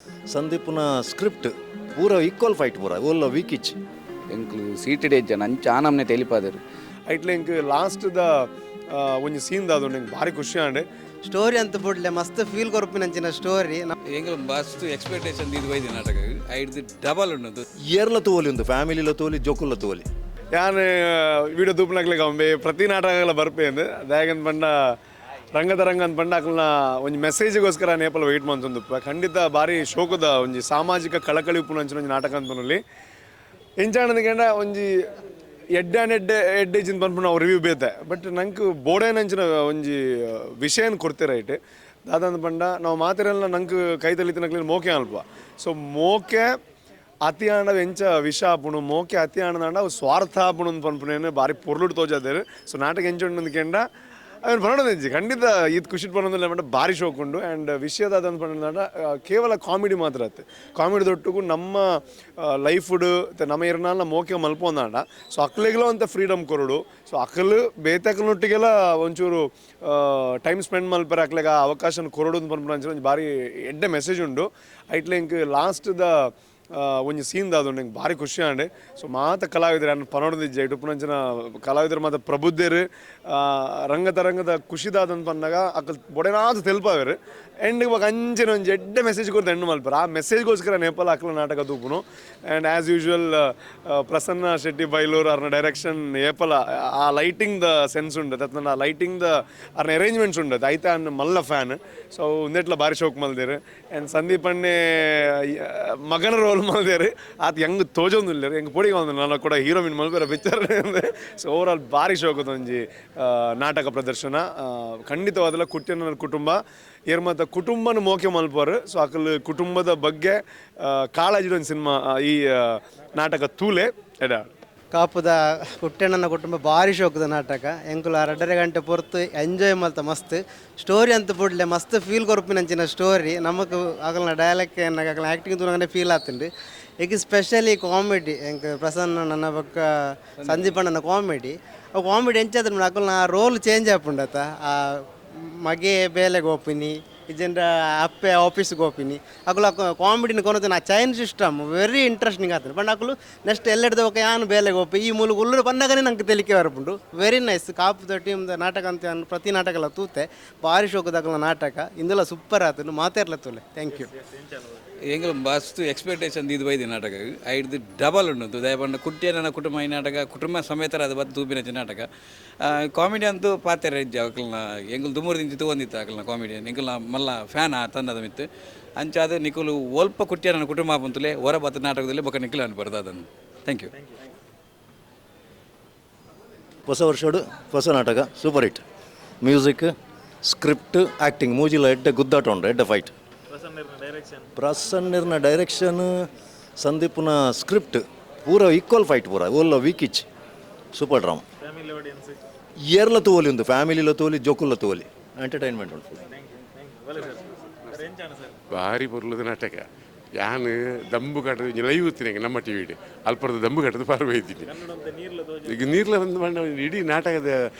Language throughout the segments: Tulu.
ಸಂದೀಪ್ನ ಸ್ಕ್ರಿಪ್ಟ್ ಪೂರ ಈಕ್ವಲ್ ಫೈಟ್ ಪೂರ ಓಲ್ಲ ವೀಕ್ ಇಚ್. ಎಂಕ್ಲು ಸೀಟೆಡ್ ಜನ ಅಂಚ ಆನಮ್ನೆ ತೆಲಿಪಾದರು. ಐಟ್ಲೆ ಇಂಕ್ ಲಾಸ್ಟ್ ದ ಒಂಜಿ ಸೀನ್ ದಾದ ಎಂಕ್ ಭಾರಿ ಖುಷಿ ಆಂಡ್. ಸ್ಟೋರಿ ಅಂತ ಬುಡ್ಲೆ, ಮಸ್ತ್ ಫೀಲ್ ಕೊರ್ಪಿನಂಚಿನ ಸ್ಟೋರಿ. ಎಂಕಲ್ ಮಸ್ತ್ ಎಕ್ಸ್ಪೆಕ್ಟೇಷನ್ ಇದು ಬೈದಿ ನಾಟಕ ಐಡ್ದು ಡಬಲ್ ಉಂಡು. ಏರ್ಲ ತೋಲಿ ಒಂದು ಫ್ಯಾಮಿಲಿಲ ತೋಲಿ, ಜೋಕುಲ್ಲ ತೋಲಿ. ಯಾನ್ ವಿಡಿಯೋ ತೂಪುನಕ್ಲೆಗ್ ಅಂಬೆ ಪ್ರತಿ ನಾಟಕಗಳ ಬರ್ಪೆ ಅಂದ್. ದಾಯೆಗಂದ್ ಪಂಡ ರಂಗದ ರಂಗ ಅಂದ್ ಪಂಡ ಅಕಲ್ನ ಒಂಜಿ ಮೆಸೇಜ್ಗೋಸ್ಕರ ನೇಪಲ ವೆಯ್ಟ್ ಮಂತೊಂದುಪ್ಪ. ಖಂಡಿತ ಭಾರಿ ಶೋಕದ ಒಂಜಿ ಸಾಮಾಜಿಕ ಕಳಕಳಿ ಉಪ್ಪುನಂಚಿನ ಒಂಜಿ ನಾಟಕ ಅಂತ ಪನೊಲಿ. ಎಂಚಾಣದ ಒಂಜಿ ಎಡ್ಡೆ ಎಡ್ಡೆ ಎಡ್ಡೆ ಇಜ್ಜಿಂದ್ ಪನ್ಪುನ ಅವು ರಿವ್ಯೂ ಬೇತೆ, ಬಟ್ ನಂಕ್ ಬೋಡೇನಂಚಿನ ಒಂಜಿ ವಿಷಯನ್ ಕೊಡ್ತೀರ ಐಟ್. ದಾದಂದ್ ಪಂಡ ನಾವು ಮಾತೆರೆಲ್ಲ ನಂಕ್ ಕೈ ತಲಿತಿನಕ್ಲೆ ಮೋಕೆ ಅಲ್ಪ. ಸೊ ಮೋಕೆ ಅತಿ ಆಂಡ ಎಂಚ ವಿಷ ಆಪುಣು, ಮೋಕೆ ಅತಿ ಆಂಡ ಅವು ಸ್ವಾರ್ಥ ಆಪುಣು ಅಂದ್ ಪನ್ಪುನೇನು ಭಾರಿ ಪೊರ್ಲುಡ್ ತೋಜಾದೇರು. ಸೊ ನಾಟಕ ಎಂಚ ಉಂಡು ಕೆಂಡ ಅವನು ಪನೊಂದು ಖಂಡಿತ ಈತ್ ಖುಷಿ ಪನೊಂದಿಲ್ಲ, ಬಟ್ ಭಾರಿ ಶೋಕ್ ಉಂಡು. ಆ್ಯಂಡ್ ವಿಷಯದ ಅದಂತ ಪಂಡ ಕೇವಲ ಕಾಮಿಡಿ ಮಾತ್ರ ಅತ್ತೆ, ಕಾಮಿಡಿ ದೊಟ್ಟುಗು ನಮ್ಮ ಲೈಫುಡ್ ನಮ್ಮ ಇರನಾಲ ಮೋಕೆ ಮಲ್ಪೊಂದಾಂಡ. ಸೊ ಅಕ್ಲೆಗ್ಲ ಅಂತ ಫ್ರೀಡಮ್ ಕೊರಡು. ಸೊ ಅಕಲ್ ಬೇತಕಲ್ನೊಟ್ಟಿಗೆಲ್ಲ ಒಂಚೂರು ಟೈಮ್ ಸ್ಪೆಂಡ್ ಮಲ್ಪರೆ ಅಕ್ಲೆಗ್ ಆ ಅವಕಾಶನ ಕೊರಡು ಅಂತ ಪನ್ಪುನ ಅಂಚಿನ ಒಂಜಿ ಭಾರಿ ಎಡ್ಡೆ ಮೆಸೇಜ್ ಉಂಡು. ಐಟ್ಲೆ ಇಂಕ್ ಲಾಸ್ಟ್ ದ ಒಂಜಿ ಸೀನ್ ದಾದ ಉಂಡು, ಎಂಕ್ ಭಾರಿ ಖುಷಿ ಆಂಡ್. ಸೊ ಮಾತ ಕಲಾವಿದರು ಅನ್ನ ಪನೊಡ್ದಿಜ್ಜೆ ಇಟ್ಟುಪುನಂಚಿನ ಕಲಾವಿದರು ಮಾತ ಪ್ರಬುದ್ಧರು. ರಂಗತರಂಗದ ಖುಷಿ ದಾದಂತ ಪನ್ನಗ ಅಕಲ್ ಬೊಡೆನಾದ ತೆಲ್ಪಾವೆರ್. ಎಂಡ್ ಬೊಕ ಅಂಚಿನ ಒಂಜಿ ಎಡ್ಡೆ ಮೆಸೇಜ್ ಕೊರ್ದು ಎಂಡ್ ಮಲ್ಪೆರ್. ಆ ಮೆಸೇಜ್ಗೋಸ್ಕರ ನೇಪಲ ಅಕ್ಲ ನಾಟಕ ತೂಪುನು. And as usual Prasanna Shetty Bailur ಅರ್ನ ಡೈರೆಕ್ಷನ್ ಏಪಲ ಆ ಲೈಟಿಂಗ್ ದ ಸೆನ್ಸ್ ಉಂಡು, ತತ್ನ ಆ ಲೈಟಿಂಗ್ ದ ಅರ್ನ ಅರೇಂಜ್ಮೆಂಟ್ಸ್ ಉಂಡು. ಐತೆ ಅನ್ನ ಮಲ್ಲ ಫ್ಯಾನ್. ಸೊ ಉಂದೆಟ್ಲ ಭಾರಿ ಶೋಕ್ ಮಲ್ದೇರು. ಆ್ಯಂಡ್ ಸಂದೀಪ್ ಅಣ್ಣೆ ಮಗನ ರೋಲ್ ಮಲ್ದೇರು. ಆತ ಹೆಂಗ್ ತೋಜೊಂದುಲ್ಲೇರು, ಹೆಂಗ್ ಪೊಡಿಗೆ ಒಂದು ನಾನು ಕೂಡ ಹೀರೋಯಿನ್ ಮಲ್ಪೆರ ಪಿಕ್ಚರ್. ಸೊ ಓವರ್ ಆಲ್ ಭಾರಿ ಶೋಕದ ಒಂಜಿ ನಾಟಕ ಪ್ರದರ್ಶನ. ಖಂಡಿತವಾದಲ ಕುಟ್ಟಿನ ಕುಟುಂಬ ಏರ್ಮತ ಕುಟುಂಬನ ಮೋಕೆ ಮಲ್ಪರು. ಸೊ ಅಕಲ್ ಕುಟುಂಬದ ಬಗ್ಗೆ ಕಾಳಜಿ ಒಂದು ಸಿನಿಮಾ ಈ ನಾಟಕ ತೂಲೆ ಎಡ. ಕಾಪುದ ಕುಟ್ಟೆಣ್ಣನ ಕುಟುಂಬ ಭಾರಿ ಶೋಕದ ನಾಟಕ. ಎಂಕುಲು ಆ 2.5 ಗಂಟೆ ಪೊರ್ತು ಎಂಜಾಯ್ ಮಲ್ತ. ಮಸ್ತ್ ಸ್ಟೋರಿ ಅಂತ ಬುಡ್ಲೆ, ಮಸ್ತ್ ಫೀಲ್ ಕೊರ್ಪಿನಂಚಿನ ಸ್ಟೋರಿ. ನಮಕ್ ಅಗಲ್ನ ಡೈಲಾಗ್ ಅಗಲ್ನ ಆ್ಯಕ್ಟಿಂಗ್ ತೂನಗನೆ ಫೀಲ್ ಆತುಂಡು. ಈಗ ಸ್ಪೆಷಲಿ ಕಾಮಿಡಿ, ಎಂಕ್ ಪ್ರಸನ್ನ ನನ್ನ ಬೊಕ್ಕ ಸಂದೀಪ್ ಅಣ್ಣನ ಕಾಮಿಡಿ. ಅವು ಕಾಮಿಡಿ ಎಂಚಾದ್ರೆ ಅಕಲ್ನ ಆ ರೋಲ್ ಚೇಂಜ್ ಆಪುಂಡತ. ಆ ಮಗೆ ಬೇಲೆಗೆ ಹೋಪಿನಿ, ಇಜ್ಜಂಡ ಅಪ್ಪೆ ಆಫೀಸ್ಗೆ ಹೋಪಿನಿ, ಅಕುಲು ಕಾಮಿಡಿನ ಕೊನೊತಿನ ಆ ಚೈನ್ ಸಿಸ್ಟಮ್ ವೆರಿ ಇಂಟ್ರೆಸ್ಟಿಂಗ್ ಆತುಂಡು. ಪಂಡ ಅಕುಲು ನೆಕ್ಸ್ಟ್ ಎಲ್ಲೆಡ್ದ ಬೊಕ ಯಾನ್ ಬೇಲೆಗೆ ಹೋಪೆ, ಈ ಮೂಲು ಉಲ್ಲುಡು ಪನ್ನಗನೇ ನಂಗೆ ತೆಲಿಕೆ ಬರ್ಪುಂಡು. ವೆರಿ ನೈಸ್ ಕಾಪುದ ಟೀಮ್ದ ನಾಟಕ ಅಂತ ಯಾನ್ ಪ್ರತಿ ನಾಟಕಲ ತೂತೆ. ಭಾರಿ ಶೋಕದ ಅಕಲ್ನ ನಾಟಕ. ಇಂದೆಲ ಸೂಪರ್ ಆತುಂಡು. ಮಾತೆರ್ಲ ತೂಲೆ. Thank you. ಎಂಕಲ್ ಮಸ್ತ್ ಎಕ್ಸ್ಪೆಕ್ಟೇಷನ್ ಇದು ಬೈದಿ ನಾಟಕ ಐಡ್ದು ಡಬಲ್ ಉಂಡು. ದಯಪಂಡ ಕುಟ್ಟಿಯನ ಕುಟುಂಬ ಈ ನಾಟಕ ಕುಟುಂಬ ಸಮೇತರ ಅದು ಬತ್ತು ತೂಪಿನಂಚ ನಾಟಕ. ಕಾಮಿಡಿ ಅಂತೂ ಪಾತೆರ ಇಜ್ಜಿ. ಅಕಲ್ನ ಎಂಕುಲು ದುಮುರು ದಿಂಚಿ ತೂವೊಂದಿತ್ತು ಅಕಲ್ನ ಕಾಮಿಡಿ. ಎಂಕಲ್ನ ಮಲ್ಲ ಫ್ಯಾನ್ ಆ ತಂಡದ ಮಿತ್ತು. ಅಂಚಾದ ನಿಕುಲು ಒಲ್ಪ ಕುಟ್ಟಿಯನ ಕುಟುಂಬ ಪಂತುಲೆ ಹೊರ ಬತ್ತ ನಾಟಕದಲ್ಲಿ ಬೊಕ ನಿಕುಲು ಅನ್ಬಾರ್ದು ಅದನ್ನು. Thank you. ಹೊಸ ವರ್ಷಡು ಹೊಸ ನಾಟಕ, super hit. Music, script, acting ಮೂಜಿಲ ಎಡ್ಡೆ ಗುದ್ದಾಟ ಉಂಡು, ಎಡ್ಡೆ ಫೈಟ್. ಪ್ರಸನ್ನರ್ನ ಡೈರೆಕ್ಷನ್, ಸಂದೀಪ್ನ ಸ್ಕ್ರಿಪ್ಟ್ ಪೂರ ಈಕ್ವಲ್ ಫೈಟ್ ಪೂರ, ಓಲ್ಲ ವೀಕ್ ಇಚ್. Super drama. ಏರ್ಲ ತೋಲಿ ಒಂದು ಫ್ಯಾಮಿಲಿಲ ತೋಲಿ, ಜೋಕುಲ್ಲ ತೋಲಿ, ಎಂಟರ್ಟೈನ್ಮೆಂಟ್ ಉಂಟು. ಭಾರಿ ಪೊರ್ಲುದ ನಾಟಕ. ಯಾನ್ ದಂಬು ಕಟ್ಟದ ಲೈವ್ ಇತ್ತಿನ ನಮ್ಮ ಟಿವಿಡ್ ಅಲ್ಪರದ ದಂಬು ಕಟ್ಟದ ಪಾರ್ ಬೈತೀನಿ. ಈಗ ನೀರ್ಲ ಒಂದು ಬಣ್ಣ ಇಡೀ ನಾಟಕದ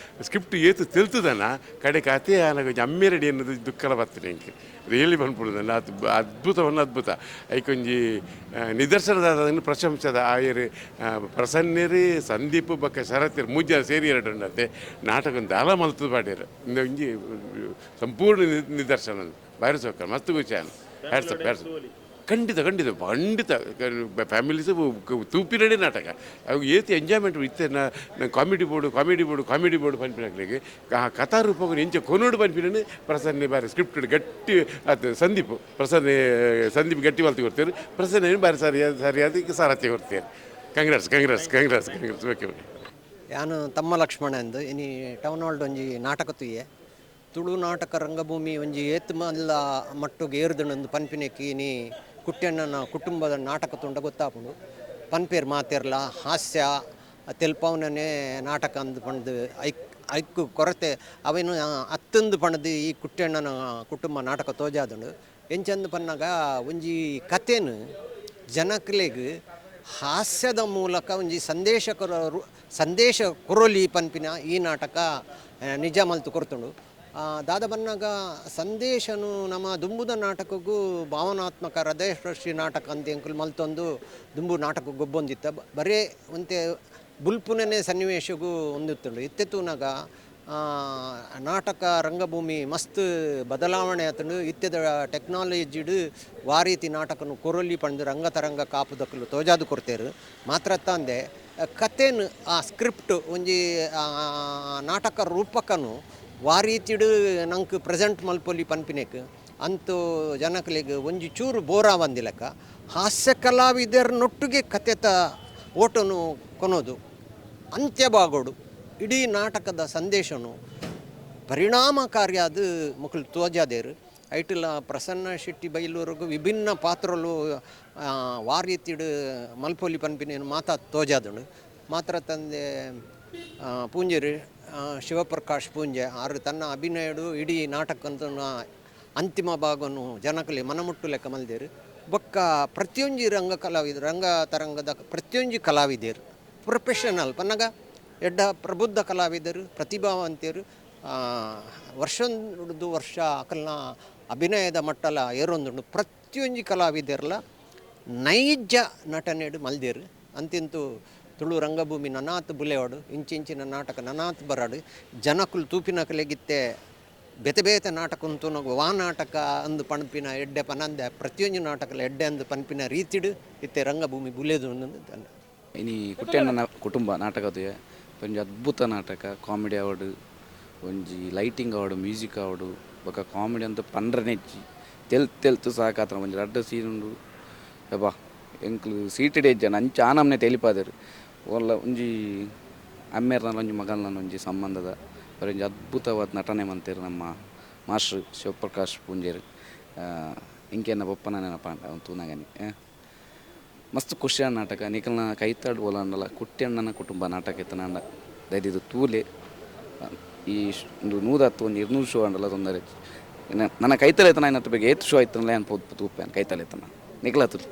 ಸ್ಕ್ರಿಪ್ಟ್ ಏತು ತೆಲ್ತದನ ಕಡೆ ಕತೆ ಆನಗ ಅಮ್ಮೆರಡಿ ಅನ್ನೋದು ದುಃಖಲ ಬರ್ತದೆ ಎಂಕ್. ರಿಯಲಿ ಪನ್ಪುಡುದಲ್ಲ, ಅದು ಅದ್ಭುತವನ್ನು ಅದ್ಭುತ. ಐಕೊಂಜಿ ನಿದರ್ಶನದ ಪ್ರಶಂಸದ ಆಯರು ಪ್ರಸನ್ನೆರಿ, ಸಂದೀಪ್ ಬೊಕ್ಕ ಶರತ್ತಿರು ಮೂಜ ಸೇರಿ ಎರಡು ಉಂಡತೆ ನಾಟಕ ದಾಲ ಮಲ್ತದ ಪಾಡ್ಯರು. ಇಂದು ಒಂಜಿ ಸಂಪೂರ್ಣ ನಿದರ್ಶನ. ಬಾರಿ ಸೌಕರ್ಯ, ಮಸ್ತ್ ಖುಷಿ. Hats off, hats off. ಖಂಡಿತ ಖಂಡಿತ ಖಂಡಿತ ಫ್ಯಾಮಿಲೀಸ್ ತೂಪಿನಡೆ ನಾಟಕ. ಅವು ಏತ್ ಎಂಜಾಯ್ಮೆಂಟ್ ಇತ್ತೆ. Comedy board, comedy board, comedy board ಪನ್ಪಿನಕ್ಲೆಗ್ ಆ ಕಥಾರೂಪకు ಎಂಚ ಕೊನೊಡು ಪನ್ಪಿನ ಪ್ರಸನ್ನ ಬಾರಿ ಸ್ಕ್ರಿಪ್ಟ್ ಗಟ್ಟಿ ಅದು. ಸಂದೀಪ್ ಪ್ರಸನ್ನ ಸಂದೀಪ್ ಗಟ್ಟಿ ಮಲ್ತಿ ಕೊಡ್ತೇವೆ. ಪ್ರಸನ್ನ ಬಾರಿ ಸರಿಯಾದ ಸರಿಯಾದ ಸಾರಥ್ಯ ಕೊಡ್ತೇವೆ. Congrats, congrats, congrats, congrats. Okay okay. ಯಾನು ತಮ್ಮ ಲಕ್ಷ್ಮಣ ಎಂದು ಇನಿ ಟೌನ್ ಹಾಲ್ಡ್ ಒಂಜಿ ನಾಟಕ ತೂಯೆ. ತುಳು ನಾಟಕ ರಂಗಭೂಮಿ ಒಂಜಿ ಏತ್ ಮಲ್ಲ ಮಟ್ಟುಗೆ ಏರ್ದುಂಡು ಪನ್ಪಿನೆಕ್ ಇನಿ ಕುಟ್ಟೆಣ್ಣನ ಕುಟುಂಬದ ನಾಟಕ ತುಂಡ ಗೊತ್ತಾಪುಂಡು. ಪನ್ಪೇರ್ ಮಾತೆರ್ಲ, ಹಾಸ್ಯ ತೆಲ್ಪಾವನೇ ನಾಟಕ ಅಂದ್ ಪಂಡ್ದು. ಐಕ್ ಐಕ್ ಕೊರತೆ ಅವೇನು ಅತ್ತಂದು ಪಂಡ್ದು ಈ ಕುಟ್ಟೆಣ್ಣನ ಕುಟುಂಬ ನಾಟಕ ತೋಜಾದುಂಡು. ಎಂಚಂದು ಪನ್ನಗ ಒಂಜಿ ಕತೆನು ಜನಕ್ಲೆಗ್ ಹಾಸ್ಯದ ಮೂಲಕ ಒಂಜಿ ಸಂದೇಶ ಕೊರೊಲಿ ಪನ್ಪಿನ ಈ ನಾಟಕ ನಿಜ ಮಲ್ತು ಕೊರ್ತುಂಡು. ದಾದ ಬನ್ನಾಗ ಸಂದೇಶನು ನಮ್ಮ ದುಂಬುದ ನಾಟಕಕ್ಕೂ ಭಾವನಾತ್ಮಕ ಹೃದಯಸ್ಪರ್ಶಿ ನಾಟಕ ಅಂತ ಎಂಕುಲು ಮಲ್ತೊಂದು ದುಂಬು ನಾಟಕ ಗೊಬ್ಬೊಂದಿತ್ತ. ಬರೇ ಒಂತೆ ಬುಲ್ಪುನನೆ ಸನ್ನಿವೇಶಗೂ ಒಂದಿತ್ತುಂಡು. ಇತ್ತೆ ತೂನಗ ನಾಟಕ ರಂಗಭೂಮಿ ಮಸ್ತ್ ಬದಲಾವಣೆ ಆತುಂಡು. ಇತ್ತೆದ ಟೆಕ್ನಾಲಜಿಡ್ ವಾರೀತಿ ನಾಟಕನು ಕೊರೊಲಿ ಪಂದು ರಂಗತರಂಗ ಕಾಪುದಕುಲು ತೋಜಾದು ಕೊರ್ತೇರು. ಮಾತ್ರ ತಂದೆ ಕತೆನು ಆ ಸ್ಕ್ರಿಪ್ಟ್ ಒಂಜಿ ನಾಟಕ ರೂಪಕನು ವಾರೀತಿಡು ನಂಗೆ ಪ್ರೆಸೆಂಟ್ ಮಲ್ಪೊಲಿ ಪನ್ಪಿನೆಕ್ ಅಂತೂ ಜನಕಲಿಗೆ ಒಂಜಿ ಚೂರು ಬೋರಾವಂದಿಲಕ ಹಾಸ್ಯ ಕಲಾವಿದರ್ನೊಟ್ಟಿಗೆ ಕತೆತ ಓಟನು ಕೊನೋದು ಅಂತ್ಯಭಾಗೋಡು ಇಡೀ ನಾಟಕದ ಸಂದೇಶನು ಪರಿಣಾಮಕಾರಿಯಾದ ಮಕ್ಕಳು ತೋಜಾದೇರು. ಐಟುಲ ಪ್ರಸನ್ನ ಶೆಟ್ಟಿ ಬೈಲೂರುಗು ವಿಭಿನ್ನ ಪಾತ್ರಲು ವಾರೀತಿಡು ಮಲ್ಪೊಲಿ ಪನ್ಪಿನೇನು ಮಾತಾ ತೋಜಾದುಂಡು. ಮಾತ್ರ ತಂದೆ ಪೂಂಜೆರು ಶಿವಪ್ರಕಾಶ್ ಪೂಂಜೆ ಆರು ತನ್ನ ಅಭಿನಯಡು ಇಡೀ ನಾಟಕಂತ ಅಂತಿಮ ಭಾಗನು ಜನಕಲಿ ಮನಮುಟ್ಟು ಲೆಕ್ಕ ಮಲ್ದೇರು. ಬೊಕ್ಕ ಪ್ರತಿಯೊಂಜಿ ರಂಗ ಕಲಾವಿದರು ರಂಗ ತರಂಗದ ಪ್ರತಿಯೊಂಜಿ ಕಲಾವಿದರು ಪ್ರೊಫೆಷನಲ್ ಪನ್ನಗ ಎಡ್ಡ ಪ್ರಬುದ್ಧ ಕಲಾವಿದರು ಪ್ರತಿಭಾವಂತರು ವರ್ಷ ವರ್ಷ ಅಕಲ್ನ ಅಭಿನಯದ ಮಟ್ಟಲ ಏರೊಂದುಂಡು. ಪ್ರತಿಯೊಂಜಿ ಕಲಾವಿದರ್ಲ ನೈಜ ನಟನೆಡು ಮಲ್ದೇರು. ಅಂತಿಂತೂ ತುಳು ರಂಗಭೂಮಿ ನನಾತ್ ಬುಲೆವಾಡು ಇಂಚಿಂಚಿನ ನಾಟಕ ನನಾತ್ ಬರಾಡು ಜನಕುಲು ತೂಪಿನಕಲೆಗಿತ್ತೆ ಬೇತೆ ಬೇತೆ ನಾಟಕ ಉಂತು ವಾ ನಾಟಕ ಅಂದು ಪನ್ಪಿನ ಎಡ್ಡೆ ಪನಂದೆ ಪ್ರತಿಯೊಂಜಿ ನಾಟಕಲ ಎಡ್ಡೆ ಅಂದು ಪನ್ಪಿನ ರೀತಿಡು ಇತ್ತೆ ರಂಗಭೂಮಿ ಬುಲೆದು. ಇನಿ ಕುಟ್ಟೆಣ್ಣನ ಕುಟುಂಬ ನಾಟಕದ ಒಂಜಿ ಅದ್ಭುತ ನಾಟಕ. ಕಾಮಿಡಿ ಆವಡು ಒಂಜಿ ಲೈಟಿಂಗ್ ಆವಡು ಮ್ಯೂಸಿಕ್ ಆವಡು ಬೊಕ ಕಾಮಿಡಿ ಅಂತ ಪಂಡ್ರನೆಚ್ಚಿ ತೆಲ್ತು ತೆಲ್ತು ಸಾಕಾತ್ರ ಒಂಜಿ ರಡ್ಡ್ ಸೀನ್ ಉಂಡು. ಅಬ್ಬಾ ಎಂಕ್ಲು ಸೀಟೆಡ್ ಇಜ್ಜಾಂಡ ಅಂಚ ಆನಮ್ನೆ ತೆಲಿಪಾದೆರ್. ಒಲ್ಲ ಒಂಜಿ ಅಮ್ಮೆರ್ನ ಒಂಜಿ ಮಗಲ್ನ ಒಂಜಿ ಸಂಬಂಧದ ಒಂಜಿ ಅದ್ಭುತವಾದ ನಟನೆ ಮಂತೆರ್ ನಮ್ಮ ಮಾಸ್ಟರ್ ಶಿವಪ್ರಕಾಶ್ ಪೂಂಜೆರ್. ಇಂಕೆನ್ನ ಬೊಪ್ಪನ ನೆನಪಾಂಡ ಅವ್ನು ತೂನಗನಿ. ಮಸ್ತ್ ಖುಷಿಯಾದ ನಾಟಕ. ನಿಕಲ್ನ ಕೈತಾಡ್ ಓಲಾಂಡಲ ಕುಟ್ಟೆಣ್ಣನ ಕುಟುಂಬ ನಾಟಕ ಇತ್ತನಾಂಡ ದಯದಿದು ತೂಲೆ. ಈ ಒಂದು 110 ಒಂದು 200 ಶೋ ಅಂಡಲ ತೊಂದರೆ. ನನ್ನ ಕೈತಲೆ ಎತ್ತನ ಏತ್ ಶೋ ಆಯ್ತನಲ್ಲ ಏನು ಪೋದು ತೂಪೆ ಕೈತಲೆ ಎತ್ತನ ನಿಕಲ ತೂಲೆ.